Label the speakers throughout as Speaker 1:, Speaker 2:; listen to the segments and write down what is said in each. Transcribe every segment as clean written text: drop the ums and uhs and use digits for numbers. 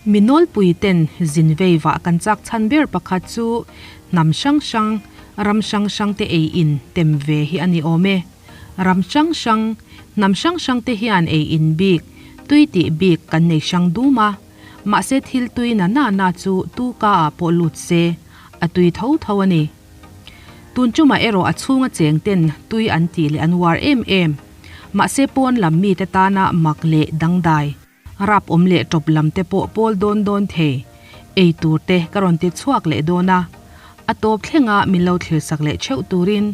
Speaker 1: Mi nawlpui ten zin vei vah kan chak chhan ber pakhat chu hnam hrang hrang, ram hrang hrang te ei in tem ve hi a ni awm e. Ram hrang hrang, hnam hrang hrang te hian ei in bik, tui tih bik kan nei hrang dum a. Mahse thil tui na na na chu tu ka ah pawh lut se, a tui tho tho a ni. Tun tumah erawh a chhunga cheng ten tui an tih leh an uar em em. Mahse pawn lam mite tana mak leh dangdai. Rap awm leh tawp lam te pawh pawl dawn dawn thei. Ei tur te ka rawn ti chhuak leh dawn a. A tawp thlenga min lo thlir sak leh theuh turin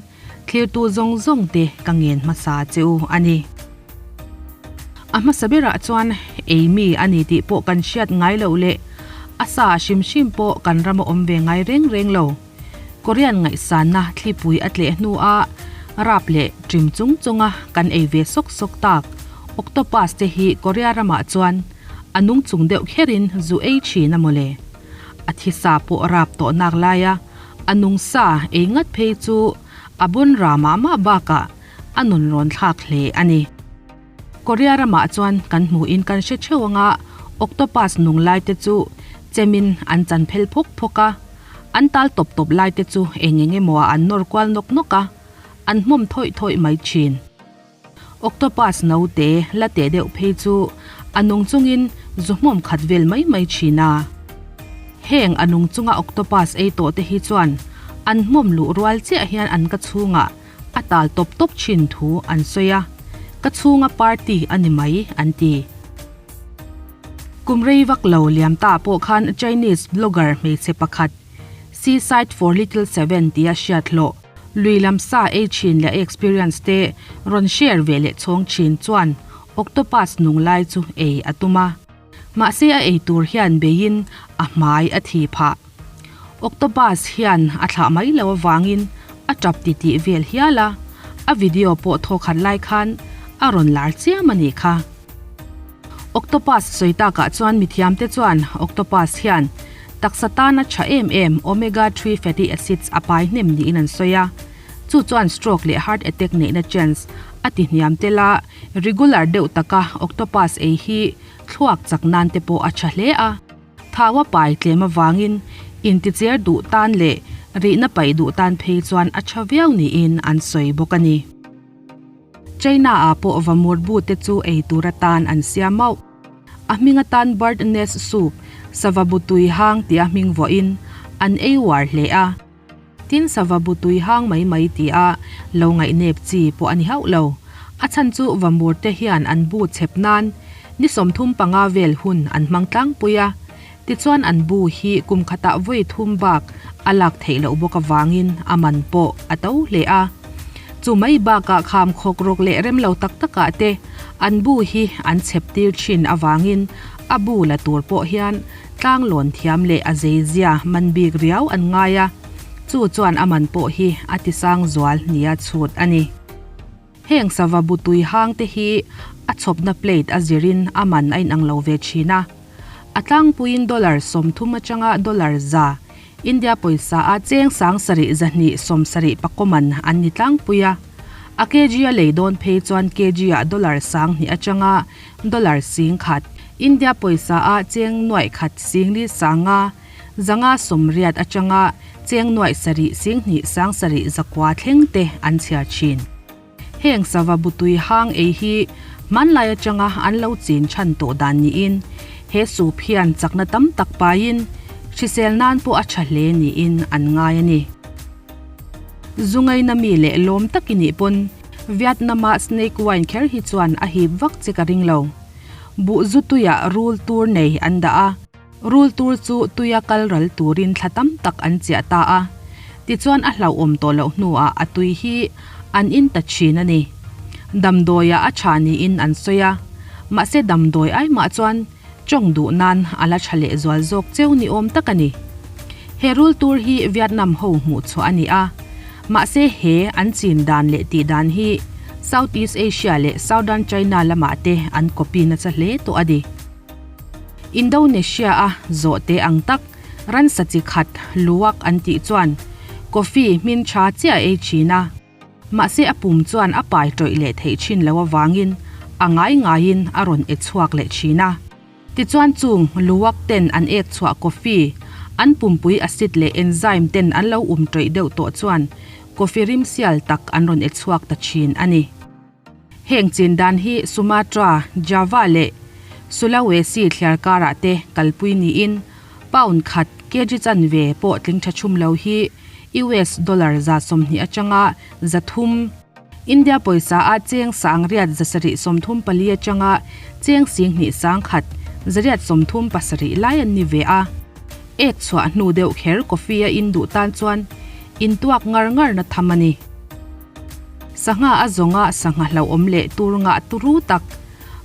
Speaker 1: thlirtu zawng zawng te ka ngen hmasa che u a ni. A hmasa berah chuan ei mi a ni tih pawh kan hriat ngai loh leh a sa hrim hrim pawh kan rama awm ve ngai reng reng lo. Korean ngaihsanna thlipui a tleh hnua rap leh ṭim chung chunga kan ei ve sawk sawk tak octopus te hi Korea ramah chuan a nung chung deuh kherin zu ei ṭhin a mawle. A thisa pawh rap tawh nak laia a nung sa ei ngat phei chu a bawn ra mah mah bakah a nun rawn thlak hle a ni. Korea ramah chuan kan hmuhin kan hre theuh anga octopus nung lai te chu chemin an chan phel phawk phawk a, an tal tawp tawp lai te chu eng eng emaw ah an nawr kual nawk nawk a, an hmawm thawih thawih mai thin. Octopus naute la teh deuh phei chu a nung chungin zu hmawm khat vel mai mai thin a. Heng a nung chunga octopus ei tawh te hi chuan an hmawm luh rual chiah hian an ka chhungah A tal tawp tawp thin thu an sawi a, ka chhunga party a ni mai an ti. Kum rei vak lo liam ta pawh khan Chinese blogger hmeichhe pakhat Seaside for Little Seven tia hriat hlawh lui lam sa ei thin leh a experience te rawn share ve leh chhawng thin chuan octopus nung lai chu ei a tum a. Mahse a ei tur hian beiin a hmai a thi phah. Octopus hian a thlah mai lo avangin a tap titih vel hial a, a video pawh thaw khat lai khan a rawn lar chiam a nih kha. Octopus sawi takah chuan mithiamte chuan octopus hian taksa tana tha em em omega three fatty acids a pai hnem niin an sawi a, chu chuan stroke leh heart attack neihna chance a ti hniam tel a, regular deuh taka octopus ei hi thluak chak nan te pawh a tha hle a. Thau a pai tlem avangin inticher duh tan leh rihna paih duh tan phei chuan a tha viau niin an sawi bawk a ni. China ah pawh vamur bu te chu ei tur atan an siam mauh. A hming atan bird nest soup, sava bu tui hang tia hming vuahin an ei uar hle a. Tin sava bu tui hang mai mai tia lo ngaihnep chi pawh a ni hauh lo. A chhan chu vamur te hian an bu chhep nan ni 35 vel hun an hmang tlangpui a, tichuan an bu hi kum khatah vawi thum bak a lak theih loh bawk avangin a man pawh a to hle a. Chu mai bakah kham khawk rawk leh rem lo tak takah te an bu hi an chhep tir thin avangin a bu la tur pawh hian Tlang lawn thiam leh a zeizia man bik riau an ngai a, chu chuan a man pawh hi a tisang zual nia chhut a ni. Heng sava bu tui hang te hi a chhawpna plate a zirin a man a inang lo ve thin a. A tlangpuiin dollar 30 atanga dollar 100, India pawisa a cheng 7270 pakaw man an ni tlangpui a. A kg a lei dawn phei chuan kg ah dollar 1000 atanga dollar 10,000, India pawisa a cheng nuaih khat singli sanga zanga 80 atanga cheng nuaih sarih singhnih sang sarih zakua thleng te an chhiar thin. Heng sava butui hang ei hi hmanlai atanga an lo chin chhan tawh dan niin he soup hian chakna tam tak paiin hrisel nan pawh a tha hle niin an ngai a ni. Zungaina mi leh lawm tak i nih pawn Vietnam-a snake wine kher hi chuan a hip vak che ka ring lo. Buh zu tuiah rul tur nei an dah a, rul tur chu tuia kal ral turin thla tam tak an chiah ta a, tichuan a hlauhawm tawh loh hnuah a tui hi an in ta thin a ni. Damdawiah a tha niin an sawi a, mahse damdawi ai mah chuan tawng duh nan a la tha lehzual zawk cheu ni awm tak a ni. He rul tur hi Vietnam ho hmuh chhuah a ni a, mahse he an chin dan leh tih dan hi Southeast Asia leh Southern China lamah te an copy nasa hle tawh a ni. Indonesia a zawhte ang tak ransa chi khat luwak an tih chuan coffee hmin tha chiah a ei thin a. Mahse a pum chuan a pai tawih leh theih thin lo avangin a ngai ngaiin a rawn e chhuak leh thin a. Tichuan chung luwak ten an ek chhuah coffee, an pumpui acid leh enzyme ten an lo um ṭawih deuh tawh chuan coffee rim sial tak an rawn e chhuak ta thin a ni. Heng chin dan hi Sumatra, Java leh Sulawesi thliar karah te kalpui niin pound khat kg chanve pawh tling tha chhum lo hi US dollar 120 atanga 300, India pawisa a cheng sangriat 734 atanga cheng 10,000 sangkhat 837 lai an ni ve a. Ek chhuah hnu deuh kher coffee a in duh tan chuan intuak ngar ngar na tham a ni. Sangha a zawnga sangha hlauhawm leh tur ngah turu tak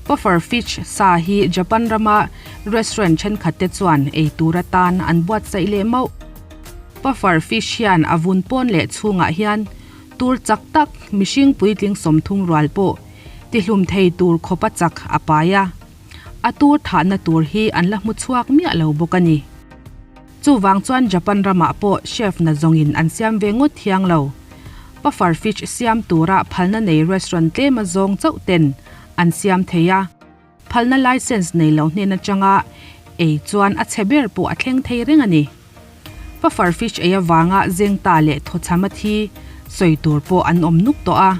Speaker 1: puffer fish sa hi Japan rama restaurant thenkhat te chuan ei tur atan an buatsaih leh mauh. Puffer fish hian a vun pawn leh chhungah hian tur chak tak mihring puitling 30 rual pawh tihlum thei tur khawpa chak a pai a. A tur thahna tur hi an la hmu chhuak miah lo bawk a ni. Chuvang chuan Japan ramah pawh chef na zawngin an siam ve ngawt thiang lo. Puffer fish siam tura phalna nei restaurant tlem a zawng chauh ten an siam thei a. Phalna license nei lo hnen atanga ei chuan a chhe ber pawh a thleng thei reng a ni. Puffer fish ei avanga zeng ta leh thawchham a thi sawi tur pawh an awm nuk tawh a.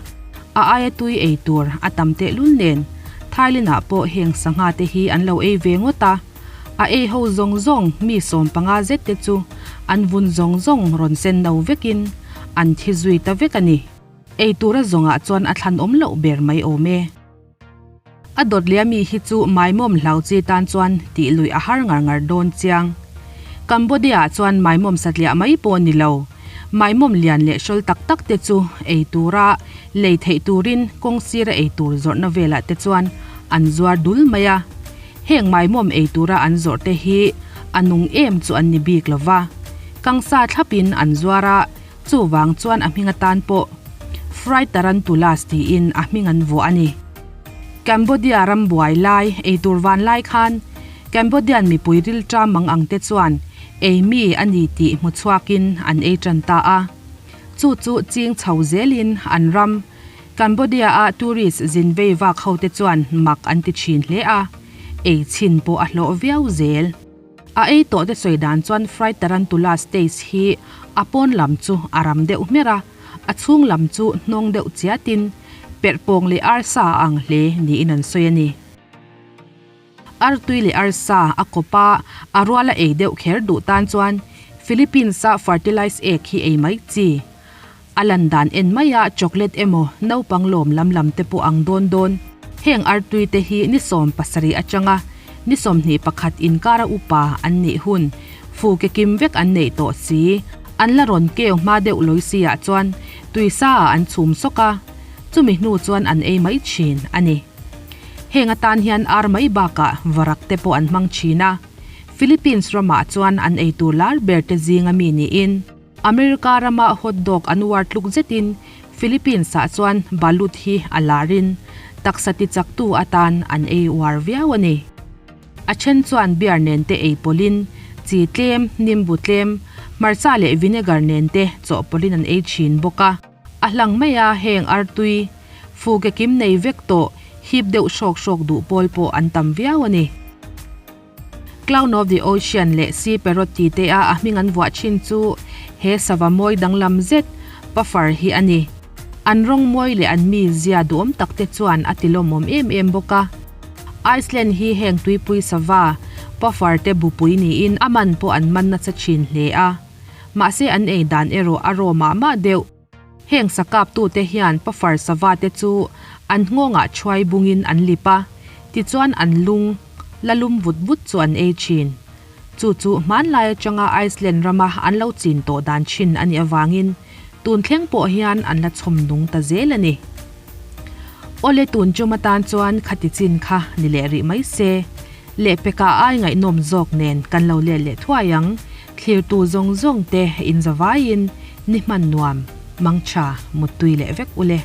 Speaker 1: A aia tui ei tur a tam tehlul nen Thailand-ah pawh heng sangha te hi an lo ei ve ngawt a. A ei ho zawng zawng mi 15 zet te chu an vun zawng zawng rawn sen no vekin an thi zui ta vek a ni. Ei tura zawngah chuan a thlan awm loh ber mai awm e. A dawt leh ami hi chu maimawm hlau chi tan chuan tih luih a har ngar ngar dawn chiang. Cambodia-ah chuan maimawm satliah mai pawh ni lo. Maimawm lian leh hrawl tak tak te chu ei tura lei theih turin kawng sira ei tur zawrhna velah te chuan an zuar dul mai a. Heng maimawm ei tura an zawrh te hi a nung em chu an ni bik lo va. Kangsa thlapin an zuar a, chuvang chuan a hming atan pawh Fried Tarantulas tiin a hming an vuah a ni. Cambodia ram buai lai ei tur van lai khan Cambodian mipui rilṭa mang ang te chuan ei mi a ni tih hmu chhuakin an ei ṭan ta a. Chu chu ching chho zelin an ram Cambodia-a tourist zin vei vak ho te chuan mak an ti thin hle a, ei chhin pawh a hlawh viau zel. A ei tawh te sawi dan chuan fried tarantula stays hi a pawn lam chu a ram deuh hmer a, a chhung lam chu hnawng deuh chiatin perhpawng leh arsa a ang hle niin an sawi a ni. Artui leh arsa a kawp a, a ruala ei deuh kher duh tan chuan Philippines-a fertilized egg hi ei mai chi. A lan dan en maia chocolate emaw naupang lawm lam lam te pawh ang dawn dawn. Heng artui te hi ni 70 atanga ni 21 inkara upa an nih hun fu ke kim vek an neih tawh si. An la rawn keu hma deuh lawi si ah chuan tuisa ah an chhum sawk a, chumi hnu chuan an ei mai thin a ni. Heng atan hian ar mai bakah varak te pawh an hmang thin a, Philippines ramah chuan an eitur lar ber te zinga mi niin America rama hot dog an uar tluk zetin Philippines ah chuan balut hi a larin taksa tichaktu atan an ei uar viau a ni. A then chuan beer nen te ei pawlhin chi tlem, nimbu tlem, hmarcha leh vinegar nen te chawhpawlhin an ei thin bawk a. A hlang mai a, heng artui, fu ke kim nei vek tawh, hip deuh hrawk hrawk duh pawl pawh an tam viau a ni. Clown of the Ocean leh Sea Parrot ti te a a hming an vuah thin chu he sava mawi danglam zet, puffer hi a ni. An rawng mawi leh an mizia duhawm tak te chuan a tilawmawm em em bawk a. Iceland hi heng tuipui sava, puffer te bupui niin a man pawh an man nasa thin hle a. Mahse an ei dan erawh a raw mah mah deuh. Heng sakaptute hian puffer sava te chu an nghawngah thuai bungin an lip a, tichuan an lung la lum vut vut chu an ei thin. Chu chu hmanlai atanga Iceland rama an lo chin tawh dan thin a nih avangin tun thleng pawh hian an la chhawm nung ta zel a ni. Awle tun chum atan chuan khati chin kha ni leh rih mai se. Lehpeka ai ngaihnawm zawk nen kan lo let leh thuai ang. Thlirtu zawng zawng te in zavaiin ni hman nuam, mangtha, muttui leh vek ule.